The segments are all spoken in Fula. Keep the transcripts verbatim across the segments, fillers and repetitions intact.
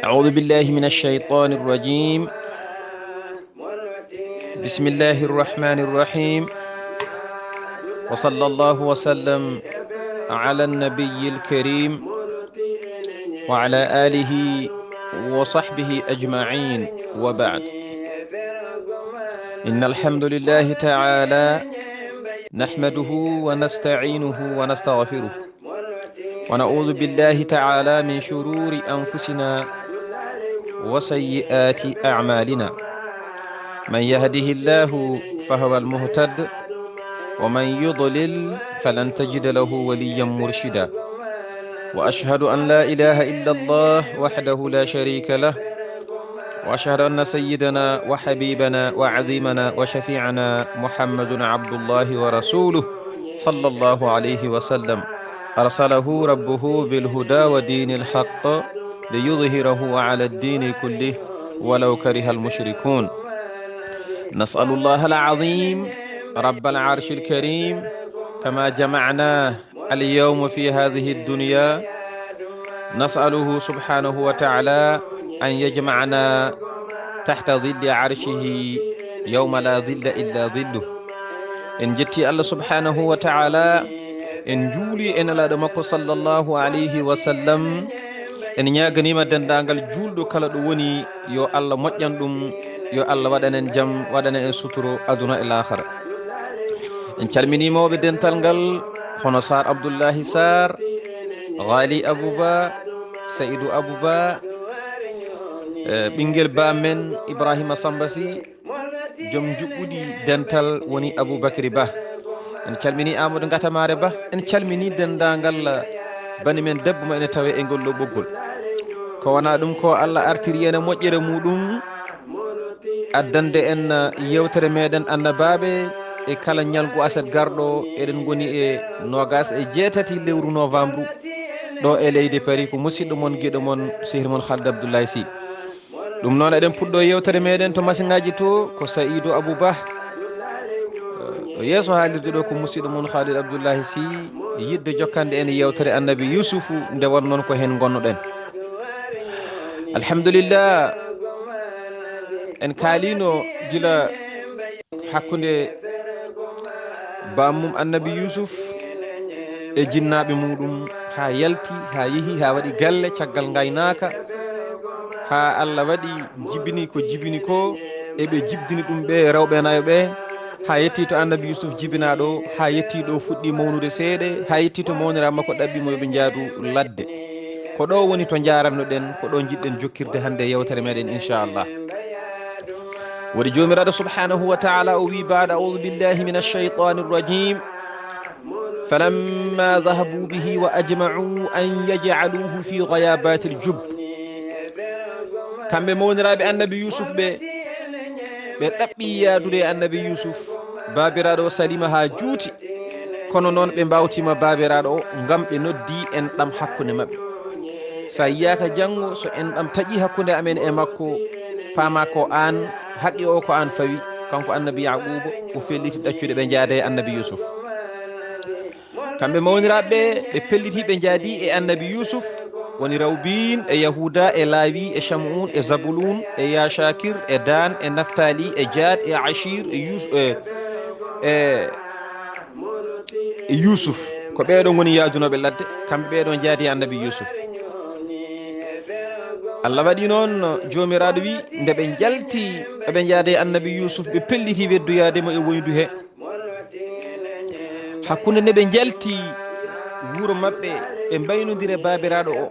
أعوذ بالله من الشيطان الرجيم. بسم الله الرحمن الرحيم. وصلى الله وسلم على النبي الكريم وعلى آله وصحبه أجمعين، وبعد. إن الحمد لله تعالى نحمده ونستعينه ونستغفره، ونعوذ بالله تعالى من شرور أنفسنا وسيئات أعمالنا. من يهده الله فهو المهتد، ومن يضلل فلن تجد له وليا مرشدا. وأشهد أن لا إله إلا الله وحده لا شريك له، وأشهد أن سيدنا وحبيبنا وعظيمنا وشفيعنا محمد عبد الله ورسوله، صلى الله عليه وسلم، أرسله ربه بالهدى ودين الحق ليظهره على الدين كله ولو كره المشركون. نسأل الله العظيم رب العرش الكريم، كما جمعنا اليوم في هذه الدنيا، نسأله سبحانه وتعالى أن يجمعنا تحت ظل عرشه يوم لا ظل إلا ظله. En jetti Allah subhanahu wa ta'ala, en juuli e Nelaaɗo makko sallallahu alayhi wa sallam, en ñaaganiima denndaangal juulɗo kala ɗo woni, yo Allah moƴƴan ɗum, yo Allah waɗan en jam, waɗana en suturo aduna e laakara. En calminii mawɓe dental ngal, hono Saar Abdullahi Saar, Ghali Abuba, Sa'idu Abuba, e ɓinngel ba men Ibrahima Samba Sy, joom njuɓɓudi dental woni Aboubacry Ba. En calminii Amadou Ngatamaare Ba, en calminii denndaangal bani men debbo mo ene tawee e ngol ɗo ɓoggol. Ko wonaa ɗum ko Allah artiri en e moƴƴere muuɗum, addande en yeewtere meɗen Annabaaɓe e kala ñalngu aset garɗo. Eɗen ngoni e noogaas e jeetati lewru novembre ɗo e leydi Paris. Ko musidɗo mon, giɗo mon, sehil mon Khalid Abdoulaye Sy. Ɗum noon, eɗen puɗɗo yeewtere meɗen to masiŋaaji to, ko Sa'idu Abu Bah. Eh, ɗo yeeso haalirde ɗo ko musidɗo mon Khalid Abdoulaye Sy, yiɗde jokkande en yeewtere Annabi Yusufu, nde won noon ko heen ngonnoɗen. Alhamdulillah, en kaaliino gila hakkunde bammum Annabi Yusuf e jinnaaɓe muuɗum, haa yalti, haa yehi, haa waɗi galle caggal ngaynaaka, haa Allah waɗi jibini ko jibini ko, e ɓe jibdini ɗum ɓe rewɓe nayo ɓe, haa yetti to Annabi Yusuf jibinaaɗo, haa yetti ɗo fuɗɗi mawnude seeɗe, haa yetti to mawniraaɓe makko ɗaɓɓi mo yo ɓe njaadu ladde. Ko ɗo woni to njaarannoɗen, ko ɗo njiɗɗen jokkirde hannde yeewtere meɗen, inchallah. Woni Joomiraaɗo subhanahu wa ta'ala o wi baada, a'udhu billahi minash shaytanir rajim. Falamma dhahabu bihi wa ajma'u an yaj'aluhu fi ghayabatil jub. Kamɓe mawniraaɓe Annabi Yusuf ɓe, ɓe ɗaɓɓi yaadude e Annabi Yusuf, baabiraaɗo o salima haa juuti. Kono noon ɓe mbaawtiima baabiraaɗo o ngam ɓe noddi enɗam hakkunde maɓɓe. So a yiyaaka janngo, so enɗam taƴi hakkunde amen e makko, paama ko aan haqqi o, ko aan fawi, kanko Annabi Yaquuba, o felliti ɗaccude ɓe njaada e Annabi Yusuf. Kamɓe mawniraaɓe ɓe, ɓe pelliti ɓe njaadi e Annabi Yusuf, woni Rawbin e Yahuuda e Laawi e Shamuun e Zabulun e Yashakir e Dan e Naftali e Jad e Ashir e Yus-, e, e, e Yusuf. Ko ɓeeɗo ngoni yaadunooɓe ladde, kamɓe ɓeeɗo njaadi e Annabi Yusuf. Allah waɗi noon, Joomiraaɗo wi, nde ɓe njalti, ɓe njaada e Annabi Yusuf, ɓe pelliti weddoyaade mo e woyndu he. Hakkunde nde ɓe njalti wuro maɓɓe, ɓe mbaynondira e baabiraaɗo o,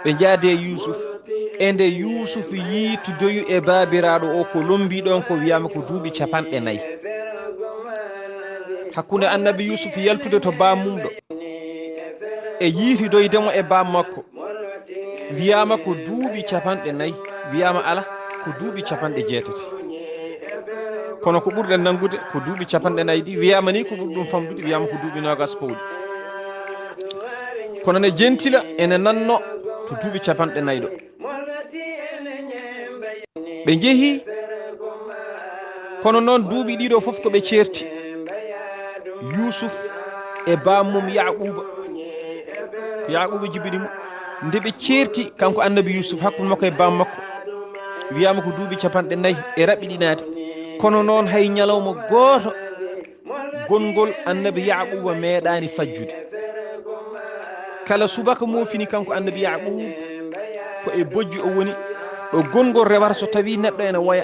ɓe njaadi e Yuusuf. E nde Yuusuf yiitudoyu e baabiraaɗo o, ko lombii ɗoon ko wiyaama ko duuɓi capanɗe nayi. Hakkunde Annabi Yuusuf yaltude to bammum ɗo, e yiitudoyde mo e bammakko, wiyaama ko duuɓi capanɗe nayi, wiyaama ala, ko duuɓi capanɗe jeetati. Kono ko ɓurɗen nanngude ko duuɓi capanɗe nayi ɗi, wiyaama ni ko ɓuri ɗum famɗude, wiyaama ko duuɓi noogas pawɗi. Kono ne jentila ene nanno to duuɓi capanɗe nayi ɗo. Ɓe njehi, kono noon duuɓi ɗiɗo fof ko ɓe ceerti. Yuusuf e bammum Yaquuba. Ko Yaquuba jibini mo. Nde ɓe ceerti, kanko annabi Yuusuf, hakkunde makko e bam makko, wiyaama ko duuɓi capanɗe nayi e raɓɓiɗinaade. Kono noon hay ñalawma gooto, gonngol annabi Yaquuba meeɗaani fajjude. Kala subaka moofini kanko annabi Yaquuba, ko e bojji o woni, ɗo gonngol rewata so tawii neɗɗo ene woya,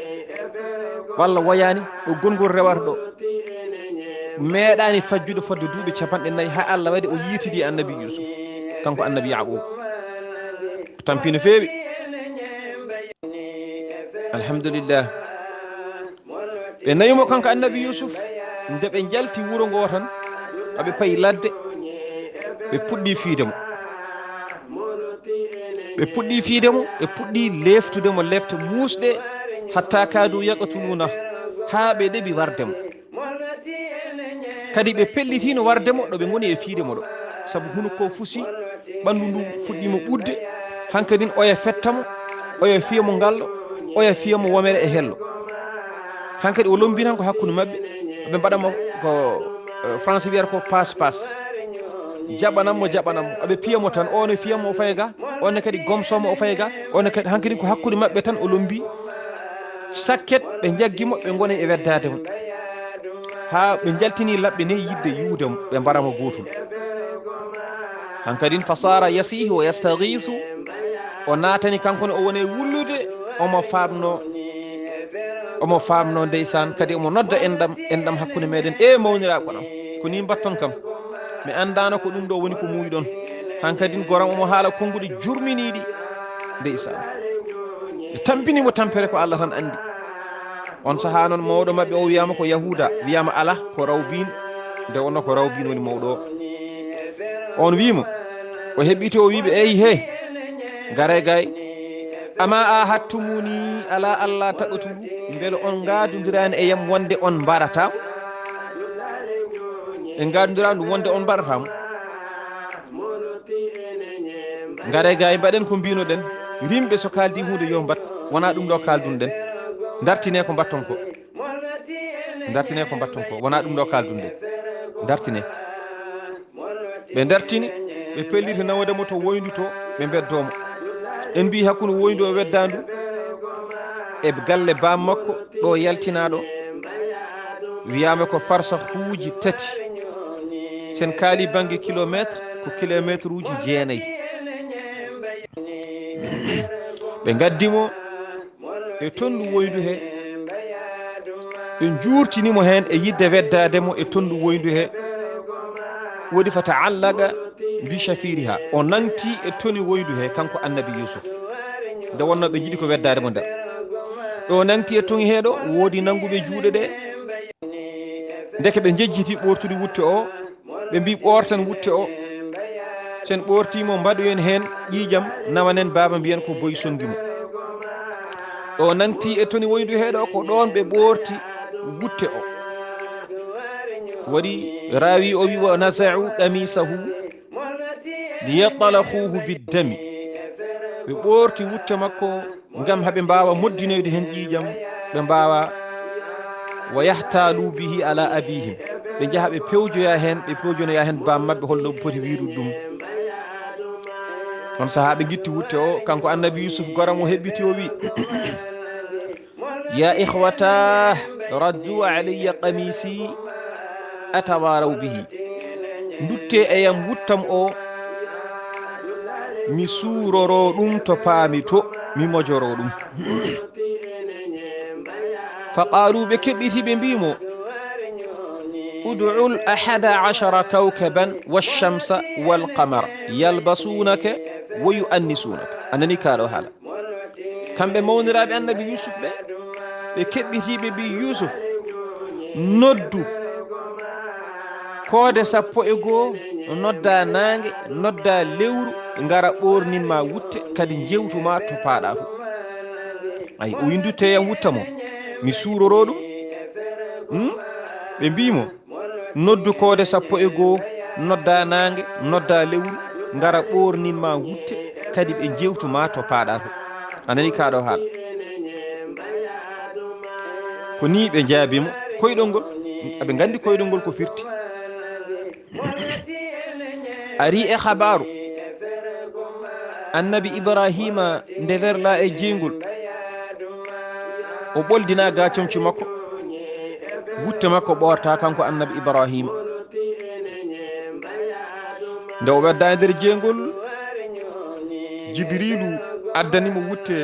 walla woyaani, ɗo gonngol rewata ɗo. Meeɗaani fajjude fodde duuɓi capanɗe nayi, haa Allah waɗi o yiitidi annabi Yuusuf, kanko annabi Yaquuba. Ko tampi no feewi. Alhamdulillah. Ɓe nawi mo kanko annabi Yuusuf, nde ɓe njalti wuro ngoo tan, aɓe payi ladde, ɓe puɗɗi fiide mo. Ɓe puɗɗi fiide mo, ɓe puɗɗi leeftude mo lefte muusɗe, hatta kaadu yaqtuluuna, haa ɓe ɗeɓi warde mo. Kadi ɓe pellitino warde mo ɗo ɓe ngoni e fiide mo ɗo, sabu hunuko fusi, ɓanndu ndu fuɗɗiima ɓuuɗde. Hankadin oya fetta mo, oya fiya mo ngallo, oya fiya mo womere e hello. Hankadi o lombi tan ko hakkunde maɓɓe, ɓe mbaɗa mo ko, eh, français wiyata ko passe passe. Jaɓanan mo, jaɓanan mo. Aɓe piya mo tan, o ne fiya mo o fayi ga, o ne kadi gomso mo o fayi ga, o ne kadi hankadi ko hakkunde maɓɓe tan o lombi. Sakket ɓe njaggi mo, ɓe ngoni e weddaade mo. Haa ɓe njaltini laɓɓe ne yiɗde yiwde mo, ɓe mbara mo gootum. Hankadin fasara yasihi o yastagiisu, o naatani kanko ne o woni e wullude, omo faamno, omo faamno ndeysaan, kadi omo nodda enɗam, enɗam hakkunde meɗen, e mawniraaɓe am, ko ni mbatton kam? Mi anndaano ko ɗum ɗo woni ko muuyiɗon. Hankadin goram omo haala konnguɗi jurminiiɗi, ndeysaan. Ɓe tampini mo tampere ko Allah tan anndi. On sahaa noon mawɗo maɓɓe o wiyaama ko Yahuuda, wiyaama alaa ko Rawbin, nde wonno ko Rawbin woni mawɗo o. On wii mo, o heɓɓiti o wii ɓe, "Eyi he, ngare gay, ama ahadtumuni ala alla taqtulu, mbele on ngaadundirani e yam wonde on mbarata mo? En ngaadundirani ɗum wonde on mbarata mo. Ngare gay, mbaɗen ko mbinoɗen, rimɓe so kaaldi huunde yo mbat, wona ɗum ɗo kaaldunɗen, dartine ko mbatton ko." Dartine ko mbatton ko, wona ɗum ɗo kaaldunɗen. Dartine. Ɓe dartini, ɓe pelliti nawde mo to woyndu to, ɓe mbeddoo mo. En mbii hakkunde woyndu o weddaandu e galle baam makko ɗo yaltinaaɗo, wiyaama ko farsahuuji tati. Sen kaali bannge kilomeetre, ko kilomeetruuji jeenayi. Ɓe ngaddi mo e tonndu woyndu he, ɓe njuurtini mo heen e yiɗde weddaade mo e tonndu woyndu he. Woodi fa ta'allaqa bi shafiriha, o nangti e toni woyndu he, kanko annabi Yuusuf, nde wonno ɓe njiɗi ko weddaade mo nder. Ɗo nangti e toŋi he ɗo, woodi nannguɓe juuɗe ɗe, ndeke ɓe njejjiti ɓoortude wutte o, ɓe mbii ɓoorten wutte o. Sen ɓoortii mo, mbaɗoyen heen ƴiiƴam, nawanen baaba, mbiyen ko boy sonngi mo. Ɗo nangti e toni woyndu he ɗo, ko ɗoon ɓe ɓoorti wutte o. Waɗi raawi o wi, "Wa naza'u qamisahu liyatlaquhu biddami." Ɓe ɓoorti wutte makko ngam haɓe mbaawa moddinoyde heen ƴiiƴam, ɓe mbaawa, "wa yahtaalu bihi ala abihim." Ɓe njaha ɓe pewjoya heen, ɓe pewjonoya heen baam maɓɓe, holno ɓe poti wiirude ɗum. On sahaa ɓe ngitti wutte o, kanko annabi Yuusuf goram o heɓɓiti o wi, "Ya ikhwata, raddu alayya qamisi atawaraw bihi." Ndutte e yam wuttam o, mi suuroro ɗum to paami to, mi mojoro ɗum. Fa qaalu, ɓe keɓɓiti, ɓe mbii mo, "Ud'u al ahada ashara kawkaban wash shamsa wal qamara yalbasunaka wa yu'annisunaka." A nani kaa ɗo haala. Kamɓe mawniraaɓe annabi Yuusuf ɓe, ɓe keɓɓitii, ɓe mbii, "Yuusuf, noddu koode sappo e goo, nodda naange, nodda lewru, ngara ɓoornin ma wutte, kadi njewtu ma to paaɗa to." Ay, o wi, "Ndutte yam wutta mo, mi suuroro ɗum." Hmm? Ɓe mbii mo, "Noddu koode sappo e goo, nodda naange, nodda lewru, ngara ɓoornin ma wutte, kadi ɓe njeewtu ma to paaɗa to." A nani kaa ɗo haala? Ko nii ɓe njaabi mo, koyɗol ngol, aɓe nganndi koyɗol ngol ko firti. Ari e xabaaru annabi Ibrahima nde werlaa e jeygol, o ɓoldina gaacomci makko, wutte makko ɓoorta kanko annabi Ibrahima. Nde o wedda e nder jeygol, Jibriilu addani mo wutte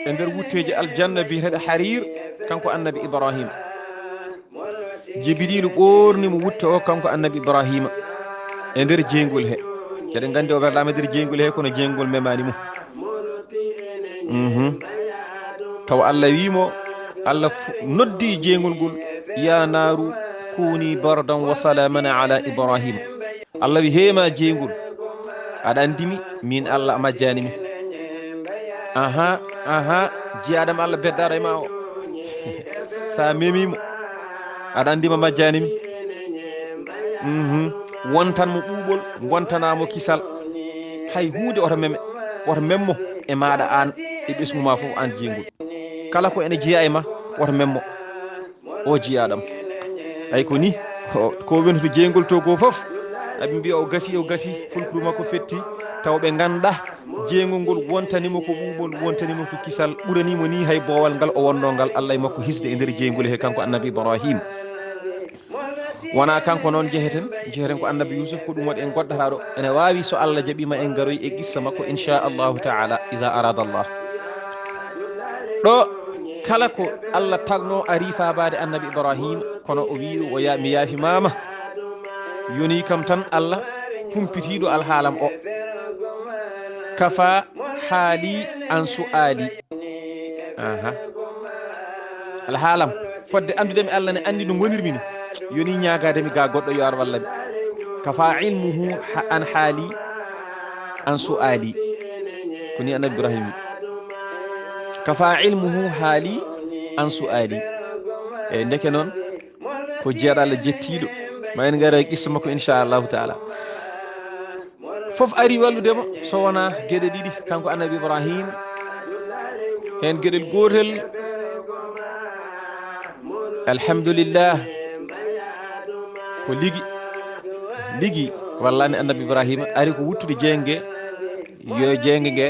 e nder wutteeji aljanna biyeteeɗo Hariir, kanko annabi Ibrahima. Jibriilu ɓoorni mo wutte o, kanko annabi Ibrahima, e nder jeygol he. Eɗen nganndi o werlaama e nder jeygol he, kono jeygol memaani mo. Mhm. Tawa Allah wii mo, Allah fu-, noddi jeygol ngol, "Ya naaru kuni bardan wa salaman ala Ibrahima." Allah wi, "Heema jeygol, aɗa anndi mi, min Allah a majjani mi." Aha, aha, jiyaaɗo mo Allah beddaɗo e ma o. Sa memi mo, aɗa anndi ma majjani mi. Mhm. Wontan mo ɓuuɓol, ngontana mo kisal. Hay huunde oto meme, oto memmo e maaɗa aan, e ɓesngu ma fof aan jeygol. Kala ko ene jeyaa e ma, oto memmo. O jiyaaɗam. Ay ko ni, ko, ko woni to jeygol to goo fof. Aɓe mbiya o gasi, o gasi, fulkuru makko fetti, taw ɓe ngannda jeygol ngol wontani mo ko ɓuuɓol, wontani mo ko kisal, ɓurani mo ni hay boowal ngal o wonnoo ngal, Allah e makko hisde e nder jeygol he kanko annabi Ibrahim. Wonaa kanko noon jeheten, jeheten ko annabi Yuusuf, ko ɗum waɗi en ngoddata ɗo. Ene waawi so Allah jaɓiima en ngaroy e qissa makko, inchallahu taala, ida arada Allah. Ɗo kala ko Allah tagno ari faabaade annabi Ibrahima, kono o wii ɗum, o ya-, "Mi yaafimaama." Yoni kam tan Allah kumpitiiɗo alhaalam o. Kafa haali an su'aali. Aha. Alhaalam, fodde anndude mi Allah ne anndi no ngonirmi ni. Yoni ñaagaade mi ga goɗɗo yo ar walla mi. Kafa ilmuhu ha-, an haali an su'aali. Ko ni annabi Ibrahim wi. Kafa ilmuhu haali an su'aali. E ndeke noon, ko jiyaaɗo Allah jettiiɗo. Ma en ngara e qissa makko, inchallahu taala. Fof ari wallude mo, so wonaa geɗe ɗiɗi, kanko annabi Ibrahim. Heen geɗel gootel, alhamdulillah, ko ligi, ligi wallani annabi Ibrahima, ari ko wuttude jeynge, yo jeynge nge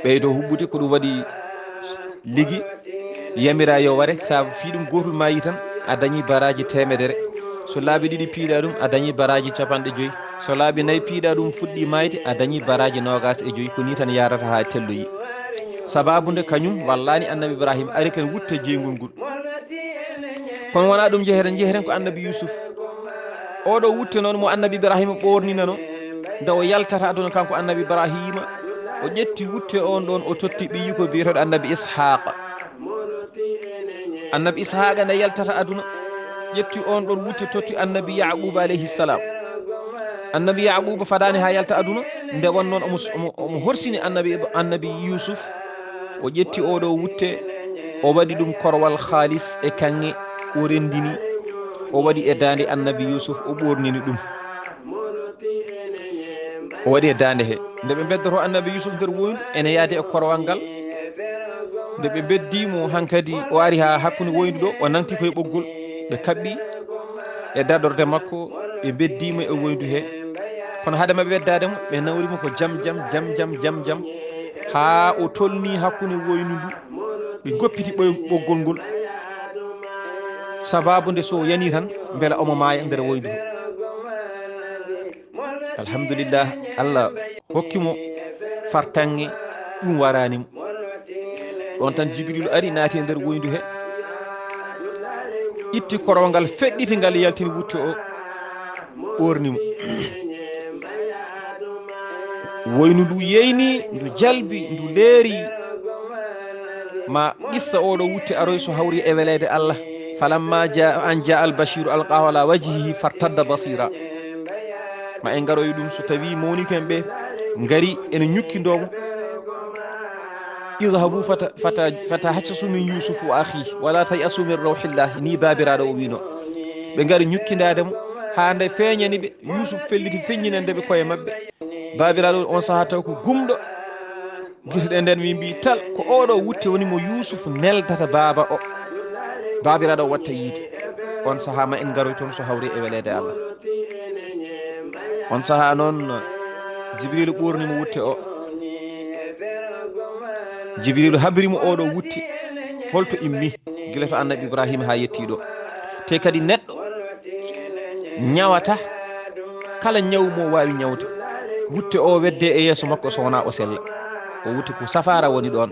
ɓeydo huɓɓude, ko ɗum waɗi ligi yamira yo ware, sabu fii ɗum gootul maayi tan, a dañi baraaji teemedere. So laabi ɗiɗi piiɗa ɗum, a dañi baraaji capanɗe joyi. So laabi nayi piiɗa ɗum fuɗɗi maayde, a dañi baraaji noogaas e joyi. Ko nii tan yaarata haa telloyi. Sababu nde kañum wallani annabi Ibrahim ari ken wutte jeygol ngol. Kono wonaa ɗum jeheten, jeheten ko annabi Yuusuf. Oɗo wutte noon mo annabi Ibrahima ɓoorninano, nde o yaltata aduna kanko annabi Ibrahima, o ƴetti wutte on ɗon, o totti ɓiyiiko biyeteeɗo annabi Ishaaq. Annabi Ishaaq nde yaltata aduna, ƴetti on ɗon wutte totti annabi Yaquuba alayhi salam. Annabi Yaquuba fadaani haa yalta aduna, nde won noon omo, omo, omo horsini annabi, annabi Yuusuf. O ƴetti oɗo wutte, o waɗi ɗum korwal haalis e kaŋŋe, o renndini, o waɗi e daande annabi Yuusuf, o ɓoornini ɗum. O waɗi e daande he. Nde ɓe mbeddoto annabi Yuusuf nder woyndu, ene yahdi e korwal ngal. Nde ɓe mbeddi mo hankadi, o ari haa hakkunde woyndu ɗo, o nangti koye ɓoggol. Ɓe kaɓɓi e daɗorde makko, ɓe mbeddi mo e woyndu he. Kono hade maɓɓe weddaade mo, ɓe nawri mo ko jam, jam, jam, jam, jam, jam, haa o tolni hakkunde woyndu ndu, ɓe ngoppiti ɓoy-, ɓoggol ngol. Sababu nde so o yani tan, mbela omo maaya nder woyndu he. Alhamdulillah, Allah hokki mo fartaŋŋe, ɗum waraani mo. Ɗon tan Jibriilu ari, naati e nder woyndu he, itti korwal ngal, feɗɗiti ngal, yaltini wutte o, ɓoorni mo. Woyndu ndu yeyni, ndu jalbi, ndu leeri. Ma qissa oɗo wutte aroy so hawri e weleede Allah. Falamma jaa, an jaa al bashiru alqahu ala wajhihi fartadda basira. Ma en ngaroy ɗum so tawi mawniiɓe ɓe ngari ene ñukkindoo mo. Idhabu fata, fata, fata hassasu min Yusuf wa akhi, wala tayasu min rawhillah, ni baabiraaɗo o wiino. Ɓe ngari ñukkindaade mo, haa nde feeñani ɓe, Yusuf felliti feññinande ɓe koye maɓɓe. Baabiraaɗo on sahaa taw ko gumɗo. Gite ɗen nden wi mbi tal, ko oɗo wutte woni mo Yusuf neldata baaba o. Baabiraaɗo watta yiide. On sahaa ma en ngaroy toon so hawri e weleede Allah. On sahaa noon, Jibriilu ɓoorni mo wutte o. Jibriilu habri mo oɗo wutte. Holto immi? Gila to annabi Ibrahima haa yettii ɗo. Te kadi neɗɗo ñawata kala ñawu mo waawi ñawde. Wutte o wedde e yeeso makko so wonaa o sella. O wutte ko safaara woni ɗoon.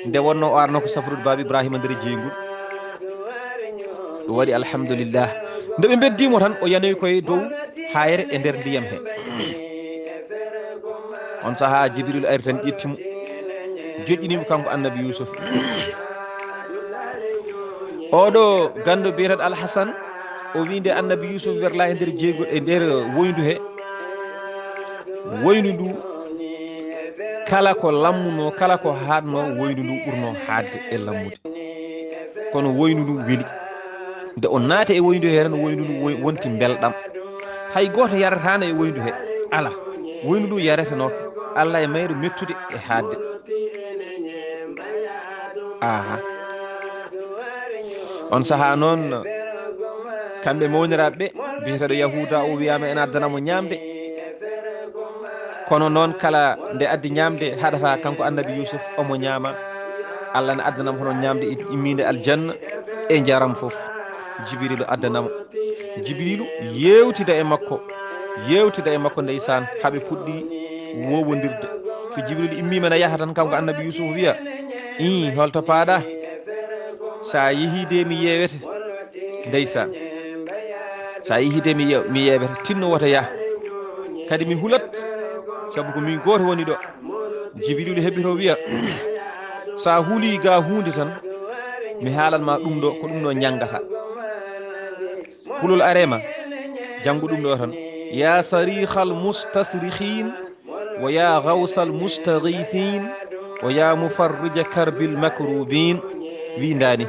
Nde wonno o arno ko safrude baaba Ibrahima nder jeygol. Ɗum waɗi alhamdulillah. Nde ɓe mbeddii mo tan, o yanoyi koye dow hayre e nder ndiyam he. On sahaa Jibril ari tan ƴetti mo, joƴƴini mo kanko annabi Yusuf. Oɗo ganndo biyeteeɗo Alhasan, o wi nde annabi Yusuf werla e nder jeygol e nder woyndu he. Woyndu ndu kala ko lammuno, kala ko haatno, woyndu ndu ɓurno haatde e lammude. Kono woyndu ndu weli. Nde o naati e woyndu he tan, woyndu ndu woy-, wonti mbelɗam. Hay gooto yarataano e woyndu he. Ala. Woyndu ndu yaretanoka. Allah e mayre mettude e haatde. Aha. On sahaa noon, kamɓe mawniraaɓe ɓe, biyeteeɗo Yahuuda o wiyaama ena addana mo ñaamde. Kono noon kala nde addi ñaamde haɗata kanko annabi Yusuf omo ñaama. Allah ne addana mo hono ñaamde immiinde aljanna e njaram fof. Jibrilu addana mo. Jibrilu yeewtida e makko, yeewtida e makko ndeysaan, haa ɓe puɗɗi woowondirde. So Jibrilu immiima na yaha tan kanko annabi Yusuf wiya, "Ii, holto paaɗa? Sa yehii de mi yeewete." Ndeysaan. Sa yehii de mi yew-, mi yeewete. Tinno wota yah. Kadi mi hulat, sabu ko min gooto woni ɗo. Jibrilu heɓi to wiya, "Sa hulii ga huunde tan, mi haalan ma ɗum ɗo, ko ɗum ɗo ñanngata." Hulol arema, janngu ɗum ɗo tan. "Ya sarihal mustasrihin, wa ya gawsal mustaghithin, wa ya mufarrija karbil makrubin." Windaani.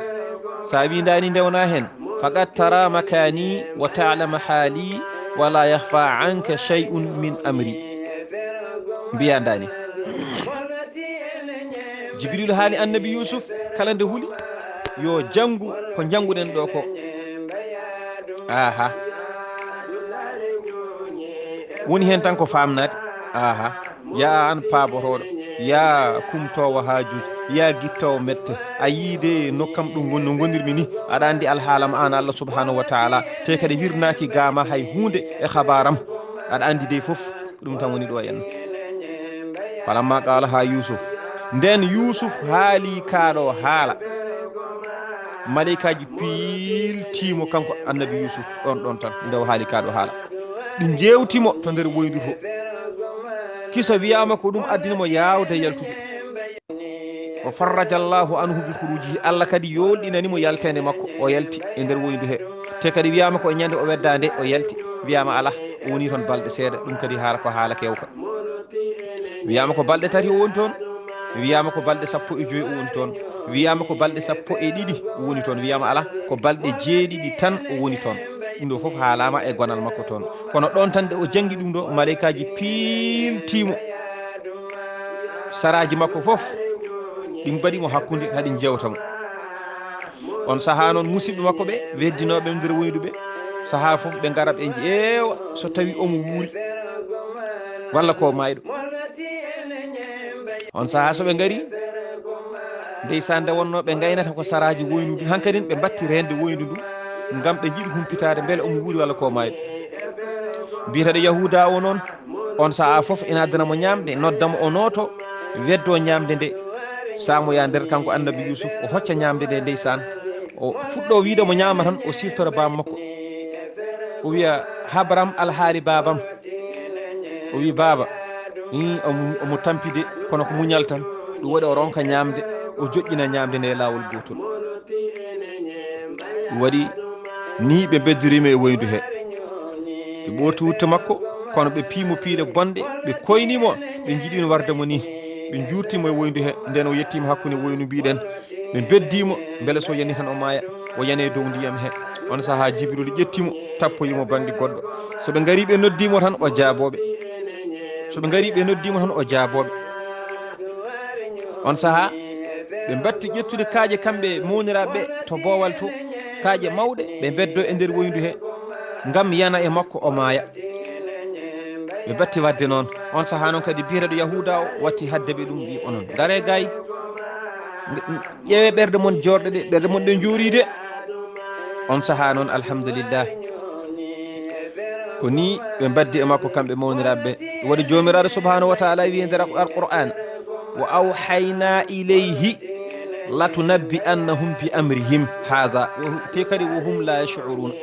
Sa windaani ndewna hen. "Faqad tara makani wa ta'lama hali, wa la yakhfa anka shay'un min amri." Mbiyandaani. Jibril haali annabi Yusuf, kala nde huli, yo janngu ko njannguɗen ɗo ko. Aha. Woni heen tan ko faamnaade. Aha. Ya an paabotooɗo, ya kumtoowo haajuuji, ya gittoowo mette, a yii de no kam ɗum ngon-, no ngonirmi ni, aɗa anndi alhaala ma an Allah subhanahu wa taala, te kadi wirnaaki ga ma hay huunde e habaaram, aɗa anndi de fof, ko ɗum tan woni ɗo e en. Falamma qaala ha Yusuf, nden Yusuf haali kaa ɗo haala, maleykaaji piiltiimo kanko annabi Yusuf ɗon ɗon tan, nde o haali kaa ɗo haala. Ɗi njeewti mo to nder woyndu to. Kisa wiyaama ko ɗum addini mo yaawde yaltude. O farraja Allahu anhu bi khurujihi. Allah kadi yoolɗinani mo yalteende makko. O yalti e nder woyndu he. Te kadi wiyaama ko e ñande o wedda nde o yalti. Wiyaama alaa. O woni toon balɗe seeɗa. Ɗum kadi haala ko haala keewka. Wiyaama ko balɗe tati o woni toon. Wiyaama ko balɗe sappo e joy o woni toon. Wiyaama ko balɗe sappo e ɗiɗi o woni toon. Wiyaama alaa. Ko balɗe jeeɗiɗi tan o woni toon. Ɗum ɗo fof haalaama e gonal makko toon. Kono ɗon tan nde o janngi ɗum ɗo, maleykaaji piiltii mo. Saraaji makko fof, ɗi mbaɗi mo hakkunde, haa ɗi njeewta mo. On sahaa noon, musidɓe makko ɓe, weddinooɓe nder woyduɓe, sahaa fof ɓe ngara ɓe ƴeewa so tawi omo wuuri, walla ko maayɗo. On sahaa so ɓe ngari, ndeysaan, nde wonnoo ɓe ngaynata ko saraaji woyndu ndun, hankadin ɓe mbatti reende woyndu ndun, ngam ɓe njiɗi humpitaade mbele omo wuuri walla ko maayɗo. Biyeteeɗo Yahuuda o noon, on sahaa fof ina addana mo ñaamde, nodda mo o nooto, weddoo ñaamde nde. Saamoya nder kanko annabi Yuusuf, o hocca ñaamde nde, ndeysaan. O fuɗɗoo wiide mo ñaama tan, o siftora baaba makko. O wiya, "Habram alhaali baabam." O wi, "Baaba." Ii, omo, omo tampi de, kono ko muñal tan. Ɗum waɗi o ronka ñaamde, o joƴƴina ñaamde nde laawol gootol. Ɗum waɗi nii ɓe mbeddoriima e woyndu he. Ɓe ɓoorti wutte makko, kono ɓe pii mo piiɗe bonɗe, ɓe koyni mo, ɓe njiɗino warde mo nii. Ɓe njuurtiimo e woyndu he, nden o yettiima hakkunde woyndu mbiɗen. Ɓe mbeddii mo, mbele so yani tan o maaya, o yana e dow ndiyam he. On sahaa Jibril ƴetti mo, tappoyi mo bannge goɗɗo. So ɓe ngarii ɓe noddii mo tan o jaaboo ɓe. So ɓe ngarii ɓe noddii mo tan o jaaboo ɓe. On sahaa ɓe mbatti ƴettude kaaƴe kamɓe mawniraaɓe ɓe to boowal to, kaaƴe mawɗe, ɓe mbeddoo e nder woyndu he ngam yana e makko o maaya. Ɓe batti waɗde noon. On sahaa noon kadi biyeteeɗo Yahuuda o watti hadde ɓe ɗum, wi onon, ngaree gaay, ƴeewee ɓerɗe mon joorɗe ɗe, ɓerɗe mon ɗe njuuriide. On sahaa noon, alhamdulillah, ko nii ɓe mbaddi e makko kamɓe mawniraaɓe ɓe. Waɗi Joomiraaɗo subhaanahu wa taala wi e nder Alqur'aan, wa awhayna ilayhi latunabbi'annahum bi amrihim haadha, te kadi wa hum la yash'uruuna.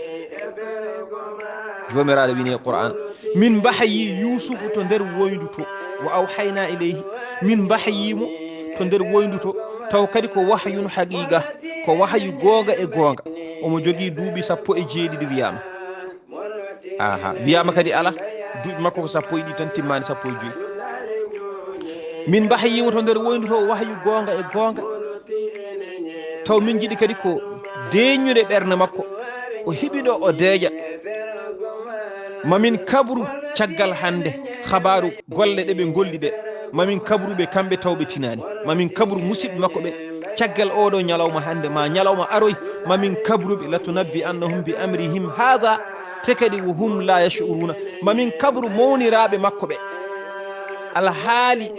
Joomiraaɗo wini e Qur'aan, min mbahayi Yuusufu to nder woyndu to, wa awhayna ilayhi, min mbahayi mo to nder woyndu to, taw kadi ko wahyun haqiqa, ko wahyu goonga e goonga. Omo jogii duuɓi sappo e jeeɗiɗi wiyaama. Aha, wiyaama kadi ala, duuɓi makko ko sappo e ɗiɗi tan, timmaani sappo e joyi. Min mbahayi mo to nder woyndu to, wahyu goonga e goonga. Taw min njiɗi kadi ko deeƴnude ɓernde makko, o hiɓiɗo, o deeƴa. Mamin kabru caggal hannde, habaaru golle ɗe ɓe ngolli ɗe. Mamin kabru ɓe kamɓe taw ɓe tinaani. Mamin kabru musidɓe makko ɓe caggal oɗo ñalawma hannde, ma ñalawma aroy. Mamin kabru ɓe, latunabbi'annahum bi amrihim haadha, te kadi wa hum la yash'uruuna. Mamin kabru mawniraaɓe makko ɓe, alhaali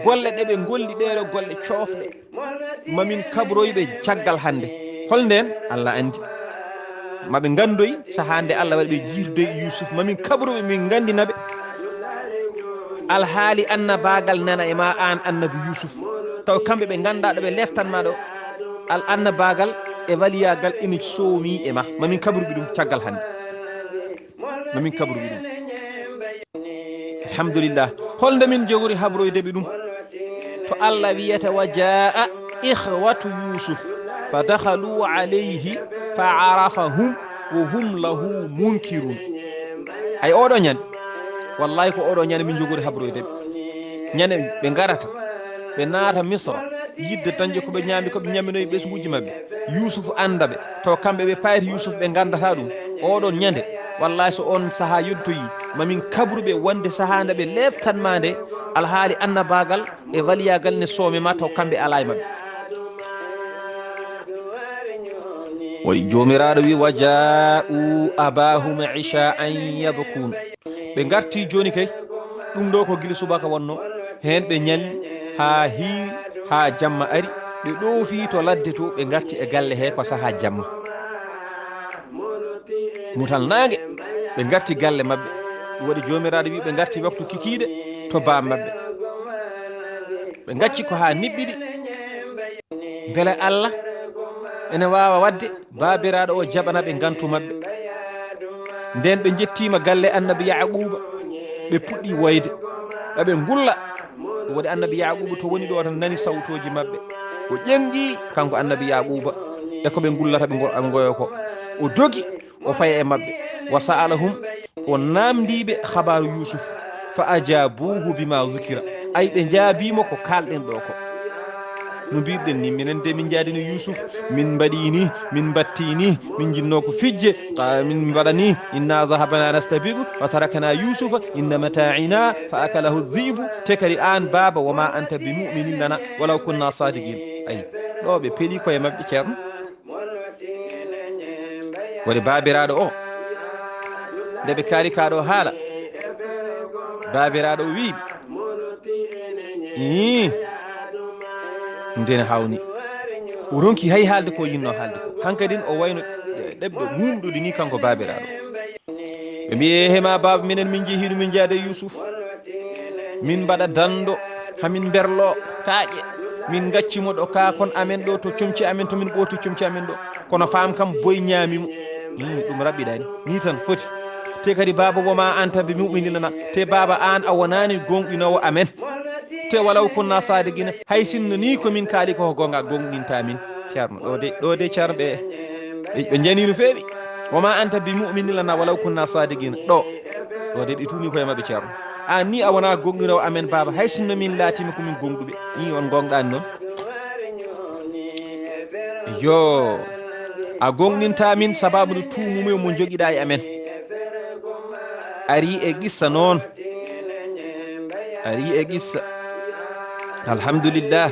golle ɗe ɓe ngolli, ɗeeɗo golle coofɗe. Mamin kabroy ɓe caggal hannde. Hol ndeen? Allah anndi. Maɓe nganndoy sahaa nde Allah waɗi ɓe jiirdoy e Yuusuf. Mamin kabroy ɓe, min nganndina ɓe alhaali annabaagal nana e ma, aan annabi Yuusuf. Taw kamɓe ɓe nganndaa ɗo ɓe leftan ma ɗo, al annabaagal e waliyaagal ina soomi e ma. Mamin kabru ɓe ɗum caggal hannde. Mamin kabru ɓe ɗum. Alhamdulillah. Hol nde min jogori habroyde ɓe ɗum? To Allah wiyata, wa jaa ikhwatu Yusuf fa dakhalu alayhi fa arafahum wa hum lahu munkirun. Ay, oɗo ñande, wallahi ko oɗo ñande min jogori habroyde ɓe. Ñande ɓe ngarata, ɓe naata Misra, yidde dañde ko ɓe ñaami, ko ɓe ñaminoyi ɓesnguuji maɓɓe. Yusuf annda ɓe, taw kamɓe ɓe payti Yusuf, ɓe nganndata ɗum. Oɗon ñande, wallahi so on sahaa yontoyi, mamin kabru ɓe wonde sahaa nde ɓe leeftan ma nde, alhaali annabaagal e waliyaagal ne soome ma, taw kamɓe alaa e maɓɓe. Waɗi Joomiraaɗo wi, wa jaa'u abahum isha'an yabkun. Ɓe ngarti jooni kay, ɗum ɗo ko gila subaka wonno, heen ɓe ñalli haa hiiri, haa jamma ari, ɓe ɗoofi to ladde to, ɓe ngarti e galle he ko sahaa jamma. Mutal naange, ɓe ngarti galle maɓɓe. Ɗum waɗi Joomiraaɗo wi ɓe ngarti waktu kikiiɗe to baam maɓɓe. Ɓe ngacci ko haa niɓɓiɗi. Mbele Allah ene waawa waɗde baabiraaɗo o jaɓana ɓe ngantu maɓɓe. Nden ɓe njettiima galle Annabi Yaquuba, ɓe puɗɗi woyde, ɓe ɓe ngulla. Ɗum waɗi Annabi Yaquuba to woni ɗo tan nani sawtooji maɓɓe. O ƴeŋƴi kanko Annabi Yaquuba e ko ɓe ngullata ɓe ngo-, ɓe ngoyo ko. O dogi, o faya e maɓɓe. Wa sa'alahum, o naamndii ɓe habaaru Yuusuf. Fa ajaabuuhu bimaa zukira. Ay, ɓe njaabii mo ko kaalɗen ɗo ko. No mbiɗen ni, minen de min njaadino Yuusuf, min mbaɗii ni, min mbattii ni, min njinnoo ko fijje, qa-, min mbaɗa ni, inna zahabna nastabiqu, wa tarakna Yuusufa inda mataa'ina, fa akalahu dhi'bu. Te kadi aan baaba, wa ma anta bi mu'minin lana, walaw kunna sadiqin. Ay, ɗo ɓe peli koye maɓɓe, Ceerno. Waɗi baabiraaɗo o, nde ɓe kaali kaa ɗo haala, baabiraaɗo o wii, ii, ndeen hawni. O ronki hay haalde ko yinnoo haalde ko. Hankadin o wayno ɗeɓɗo muumɗude ni kanko baabiraaɗo. Ɓe mbi'i, "Ehe ma baaba, minen min njehii ɗo min njaada Yuusuf. Min mbaɗa danndo, haa min mberloo kaaƴe. Min ngacci mo ɗo kaakon amen ɗo, to comci amen, to min ɓooti comci amen ɗo. Kono faam kam boy ñaami mo." Hmm, ɗum raɓɓiɗaani. Nii tan foti. Te kadi baaba, wa ma anta bi mu'minin lana. Te baaba, aan a wonaani gooŋɗinoowo amen. Te walaw kunna saadiqina, hay sinno nii ko min kaali ko goonga, gooŋɗintaa min. Ceerno, ɗo de, ɗo de Ceerno ɓe, ɓe, ɓe njanii no feewi. Wa ma anta bi mu'minin lana walaw kunna saadiqina. Ɗo, ɗo de ɓe tuuni koye maɓɓe Ceerno. Aan ni a wonaa gooŋɗinoowo amen, baaba, hay sinno min laatiima ko min gooŋɗuɓe. Ii, on gooŋɗaani noon. Yo a gooŋɗintaa min sabaabu nde tuumumi mo njogiɗaa e amen. Ari e qissa noon. Ari e qissa. Alhamdulillah.